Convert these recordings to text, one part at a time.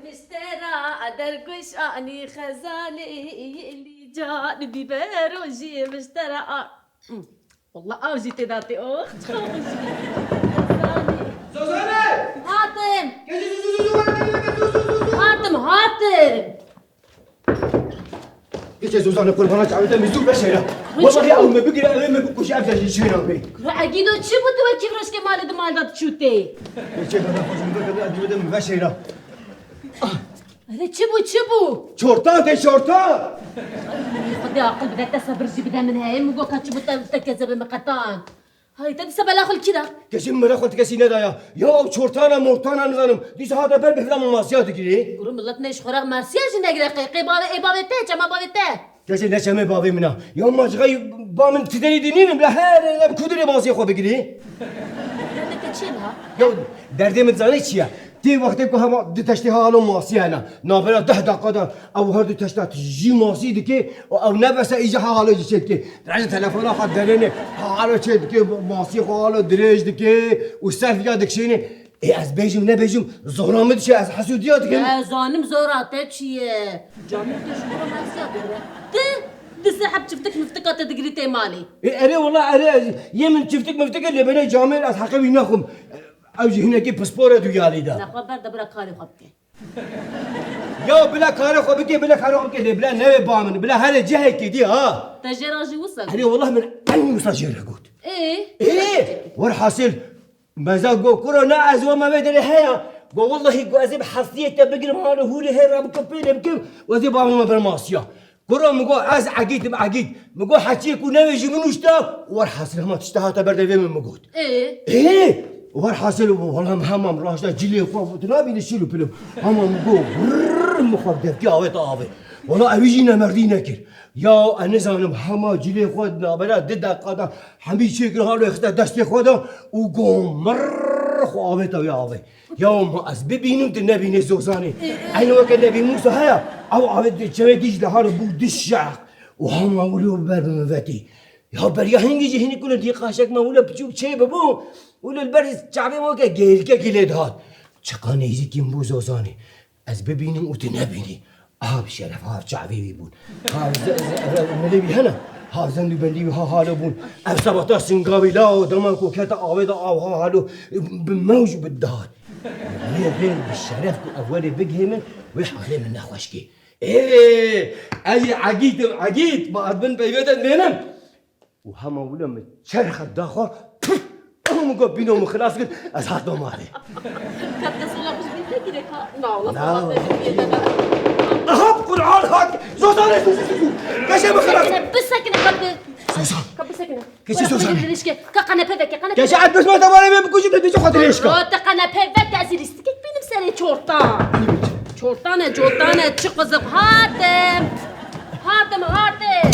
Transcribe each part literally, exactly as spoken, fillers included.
Miştera derguşanî xezalê lîcan bî berojî miştera a. Wallah ew jî tê de tê ox. Çiqa xweş. Xezalê. Zozane! Hatim! Keçê zu, zu, zu, zu, zu, zu, zu, zu, zu. Hatim, hatim! Keçê Zozane, qurbana çavê te min zû veşêre. Wallahî ew me bigire, ew ê me bikuje, ev jî şêra bê. Kuro Egîdo, çi bû tu wekî virojkê malê di mal de diçû tê? Keçê bana xwe ji min vekeve, ez dibêjim veşêre. Erê çi bû, çi bû? Çortan tê, çortan! Ay, Xwedê aqil bide te, sebir jî bide min heye. Min got ka çi bû te, te kezebê min qetan. Hay, te dîsa bela xwe li kî da? Keçê min bela xwe li kesî nedaya. Ya ew çortana mortana nizanim. Dîsa hate ber bihra min masiya digirê. Kuro milet ne ji xwe re mersiya jî negire qey. Qey bavê, ê bavê te, çema bavê te. Keçê ne çemê bavê min a. Ya ma ji xey ba min tiderî dinînim. La her em kudirê masiyê xwe bigirê. Derdê te çi ye niha? Ya derdê min zanî çi ye? Tê wextê ku hema du teştê ha halo masî hene. Navbera deh deqa de ew her du teşta jî masî dike û ew nebese îca ha halo jî çê dike. Dirêj telefona xwe derêne ha halo çê dike, masî xwe halo dirêj dike û selfîya dikişêne. Ê ez bêjim nebêjim zora min diçe, ez hesûdiya dikim. Ez zanim zora te çi ye. Camîr te ji xwe re masiya dikire. Ti di seheb çiftik miftika te digirî tê malê. Ê erê wela erê, yê min çiftik miftik e lê belê camêr ez heqê wî naxwim. Ew jî hinekî pispor e duyalî de. Nexwe ber de bira karê xwe bike. Ya bila karê xwe bike, bila karê xwe bike, lê bila newê ba min, bila herê cihekê dî ha. Te jê re jî wisa got? Herê wela min eynî wisa jê re got. Ê? Ê, werhasil, meza got, kuro na ez we me vê derê heya. Got, wellahî got, ez ê bi hestiyê te bigirim, halo hûrê hê re bikim, pê lê bikim, û ez ê ba min me ber masiya. Kuro min got, ez Egîd im, Egîd. Min got, heçiyê ku newê ji min nûşta, werhasil hema tişta hate ber devê min, min got. Ê? Ê, werhasil, wela min hema min raşta cilê xwe, tu nabînî şîl û pilim. Hema min got, brrr, min xwe bi devkê avêta avê. Wela ewî jî nemerdî nekir. Ya, ez nizanim, hema cilê xwe di navbera du deqa de hemî çêkir, halo xiste destê xwe de û got, mirr, xwe avêta wê avê. Ya ma ez bibînim, tu nebînê Zozanê. Ê, ê. Eynî weke Nebî Mûsa heye, ew avê di çewê dîj de halo bû du şeq. Û hema wilo bi ber bi min vetî. Ya beriya hingî jî hinî kule dî qaşek me wilo piçûk çê bibû. Wilo li ber çavê weke gêrikekî lê dihat. Çiqa nêzîkî min bû Zozanê. Ez bibînim û tu nebînî. Aha bi şeref, ha çavê wî bûn. Ha ze-, ze-, ze-, milê wî hene. Ha zend û bendî wî ha halo bûn. Ev sebata singa wî la dema ku kete avê de av ha halo bi mewj bi dihat. Lê vê bi şeref ku ev werê bigihê min, wê halê min nexweş kê. Ê, ez ê Egîd im, Egîd, ma ez bin peyvê de dibênim. Û hema wilo min çerxe daxwe, puf! Ew min got bîno min xilas kir, ez hatim malê. Kap te sola xwe ji bîr nekirê ka? Na, wala Na. Sola te ji bîr nekirê. Aha, Qur'an hak! Zozanê, zu, zu, zu, zu! Keşe min xilas! Bisekine, bisekine, ka bi- Zozan! Ka bisekine. Keçi Wala Zozanê? Xwedê dirêj ke. Ka qenepe veke, qenepe. Keşe et bisma te were me bikujî te dûçe xwe dirêj ka. Ro te qenepe veke, ez ê lîstikek bînim serê çortan. Çortan e, çortan e, çi qizim. Hatim! Hatim, hatim!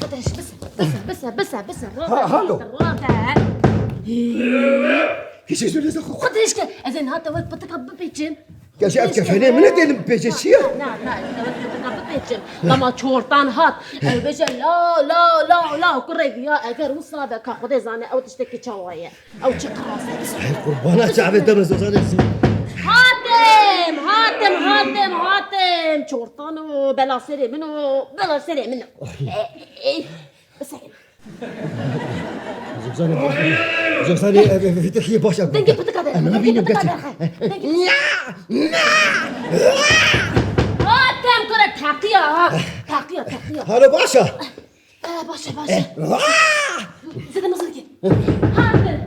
Xwedê bise, bise, bise, bise, bise. Ha, halo. Rate. Hî. Keçê zû lêza xwe. Xwedê ke, ez ê niha te wek pitika bipêçim. Keçê ev kefenê min e, têlim bipêçe çi ye? Na, na, ez te wek pitika bipêçim. Lama çortan hat. Ew bêje la, la, la, la, kurê viya, eger wisa be ka Xwedê zane ew tiştekî çawa ye. Ew çi qirase. Ay, qurbana çavê te be Zozanê. Hatim, hatim, hatim, hatim. Çortan o, bela serê min o, bela serê min o. Ay. Ey, ey, ey. Bisekine. Zozanê, Zozanê, ev, ev, ev, ev, baş e. Dengê pitika de. Em nabînim pitika geçin. Dengê pitika de. Hatim kure taqiya ha. Taqiya, taqiya. Hala baş e. Ee, baş e, baş e. Eh, vah! Zede mezin ki. Hatim.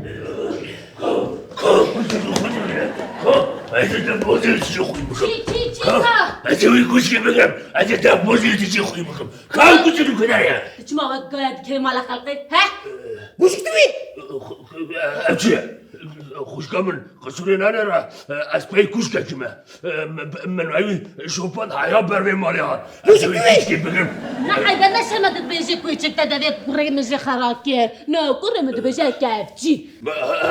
Ez ê te pozê tişê xwî bikim. Çi, çi, çi, ka? Ez ê wî kuşkê bikim. Ez ê te pozê tişê xwî bikim. Ka ew kuşk li ku de ye? Tu çima wek gaya dikerî mala xelkê, he? Kuşk tu wî? Ev çi ye? Xwişka min, qisûrê nane re, ez pey kuşkekî me. Min ewî şopa de heya ber vê malê hat. Ez ewî kuşkê bikim. Ne eybe, ne şerm e, dibêje kûçik te devê kurê min jê xera kir. Ne, kurê min dibêje kevçî.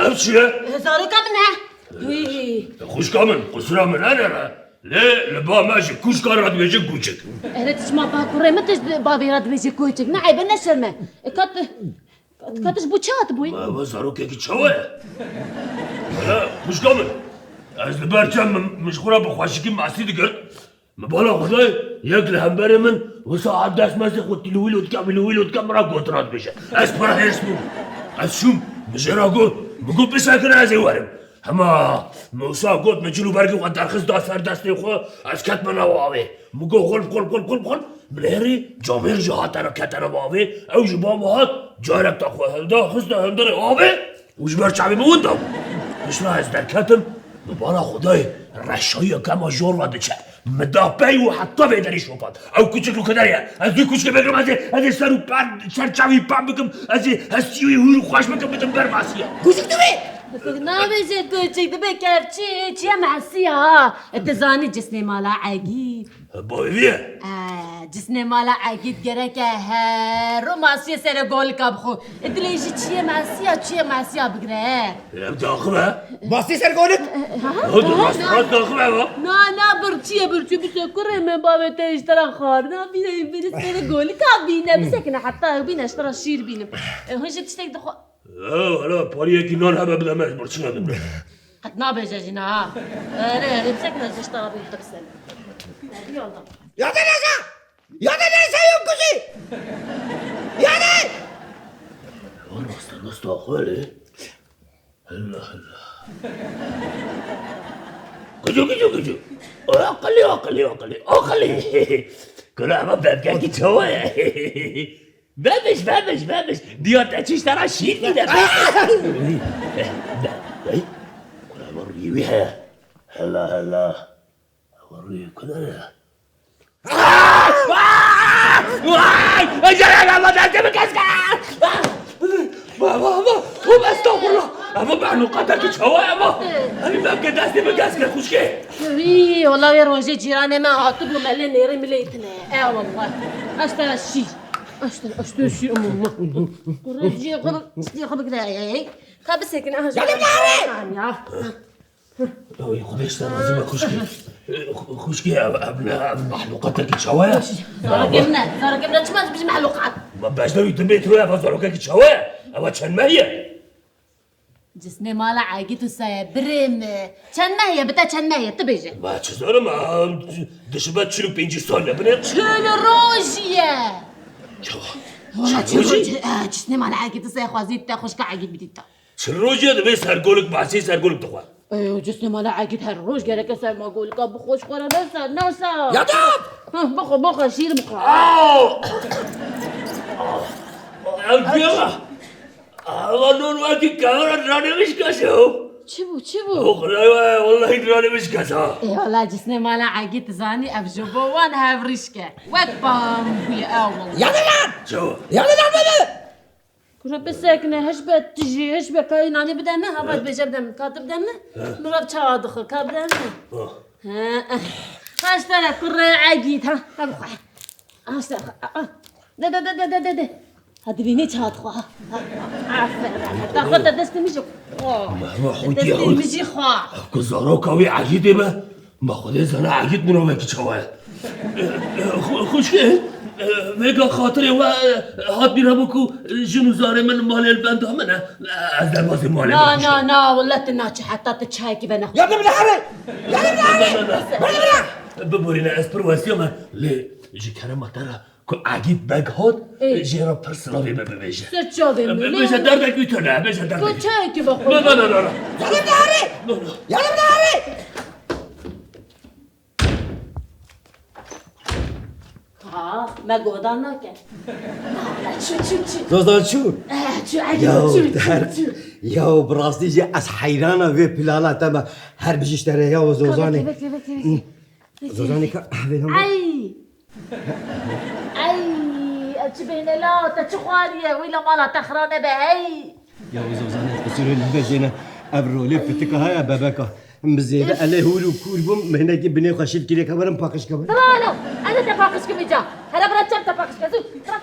Ev çi ye? Zaroka min e. Wî. Xwişka min, qisûra min nane re. Lê li ba me ji kuşka re dibêje kûçik. Erê, tu çima ba kurê min, tu ji bavê re dibêje kûçik. Ne eybe, ne şerm e. E, ka tu, ka tu ji bo çi hatibûyî? Ma, ma zarokekî çawa ye? Wela, xwişka min. Ez li ber çem min, min ji xwe re bi xweşikî masî digirt. Min bala Xwedayê yek li hemberê min wisa hat dest mezê xwe tîlûwîlû dike, mîlûwîlû dike, min re got radibêje. Ez pir hêrs bûm. Ez çûm, min jê re got, min got, "Bisekine ez ê werim." Hema min wisa got, min cil û bergê xwe derxist da ser destê xwe, ez ketime nav avê. Min got, "Xulp, xulp, xulp, xulp, xulp." Min hêrî camêr jî hatene ketene nav avê, ew jî ba min hat, carek te xwe hilda, xiste hundirê avê. Û ji ber çavê min winda bû. Piştre ez derketim, bi bala Xwedayê reşayiyeke me jor ve diçe. Min da pey û heta vê derî şopand. Ew kuçik li ku derê ye. Ez vî kuçikê bigirim, ez ê, ez ê ser û per, ser çavî pem bikim, ez ê hestî wî hûr û xweş bikim, bidim ber masiya. Kuçik tu bê! Nabêje kuçik, dibe kevçî, çiye masiya ha. E, tu zanî cisnê mala Egîd. Bavê vî ye? E, cisnê mala Egîd gereke her ro masiyê serê golika bixwe. E, dilê jî çiyê masiya, çiyê masiya bigire. Ev daxim e? Masiyê ser golik? Ha? Hadi, rast, rast daxim e va? Na, na, birçiyê, birçiyê, bise kurê me, bavê te ji te re xwarina bîne, bîne serê golika bîne, bisekine heta ew bîne, ji te re şîr bînim. E, hûn jî tiştek dixwe- Ew, hele pariyekî nan hebe bide me, ez birçî nedim. Qet nabêje jî na ha. Erê, erê, bisekine ez ji te re bînim, te bisene. Hadi yolda. Yade neza! Yade neza yok kuzey! Yade! Rasta, rasta, xwelê. Hilla, hilla. Kucu, kucu, kucu. Aqilî, aqilî, aqilî, aqilî. Kula ama bebkekî çawa ye? Bebiş, bebiş, bebiş. Diya te çiş tera şîr bîne. Be, be, be. Kula ama rîwî he. Hilla, hilla. Ew rûyê ku de ne? Vay! Vay! Ecelê me destê min kes kir! Vay, vay, vay! Tövbe estağfurullah! Eva mehluqatekî çawa eva? Evî mevke destê min kes kir xuşkê! Wî, wala wê rojê cîranê me hatibû me lê nêrê milê tine. E wallah. Eştera şîr. Eştera, eştera şîr. Kurê cî xwe, cî xwe bigire. Ka bisekine, ha. Ya, ya, ya! Ya. Ew, Xwedê ji te razî be xwişkê. Xwişkê, ev, ev ne, ev mexlûqatekî çawa ye? Zarokê min e, zarokê min e, çima dibêjî mexlûqat? Ma beşdar û dimbê tiro ye, ev zarokekî çawa ye? Ev çend meh ye? Cisnê mala Egîd Usa ye, birê min. Çend meh ye, bi te çend meh ye, tu bêje. Ma çi zanim, ev dişibe çil û pêncî sal ye, binê. Çil rojî ye. Çawa? Wala çil rojî? Çil rojî, e, cisnê mala Egîd Usa ye, xwazî te xwişka Egîd bidî te. Çil rojî ye divê sergolik, masî sergolik dixwe. Ey, o cisnê mala Egîd her roj gereke ser ma golika bixwe ji xwe re nese, nese. Ya da! Hah, bixwe, bixwe, şîr bixwe. Aw! Ev çi ye? Ava non wekî kevera ranê mişka şew. Çi bû, çi bû? O xulay we, wallahî ranê mişka sa. Ê, wala cisnê mala Egîd zanî ev ji bo wan hevrîşke. Wek pambûye, ew wallahî. Ya da lan! Çawa? Ya da lan bebe! Kuro bisekine, hiş be tijî, hiş be kayî nanê bide min, hava dibêje bide min, ka tu bide min, mirov çawa dixwe, ka bide min. Oh. He, eh. Haş te re kurê Egîd, ha, ha bixwe. Haş te re, ah, ah. De, de, de. Ha, dibînî çawa dixwe, ha. Ha, aferin, aferin. Daxwe te destê min jî. Oh. Mehma xwe Destê min jî xwe. Ev ku zaroka wî Egîdê be. Ma Xwedê zana Egîd mirovekî çawa ye. Xu-, xwişkê, vêga xatirê we hat bîra min ku jin û zarê min malê li benda min e. Ez derbasî malê Na, min na, xwişkê. Na, wele tu naçî heta tu çayekî venexwe. Ya min here! Ya min here! Na, na, na. Bana bana! Biborîne, ez pir wesiya me, lê ji kerema te re ku Egîd Beg hat, Ê. Jê re pir silavê me bibêje. Ser çavê min, Bêje lê. Derdek wî tune, bêje derdek. Tu çayekî vexwe. Na, na, na, na, na. Ya min here! Na, na. Ya min here! Ha, me godan nake. Çu, çu, çu. Zozan çu? Eh, çu, ay, Ya, çu, çu, der-, çu. Ya, bi rastî jî ez heyrana vê plana te me. Her bijî ji te re ya Zozanê. Bekle, bekle, bekle, bekle. Zozanê ka, ah, vê lan. Ay! Ay! Ev çi bêhne la, te çi xwariye? Wî la mala te xira nebe, hey! Ya Zozanê, qisûrê li bejêne. Ev rolê pitika haya bebeka. Min zêde elê hûr û kûr bûm, min hinekî binê xwe şil kirê ke werim paqij ke werim. Bravo! Ez ê te paqij kim îca. Here bira çem te paqij ke, zû. Bira.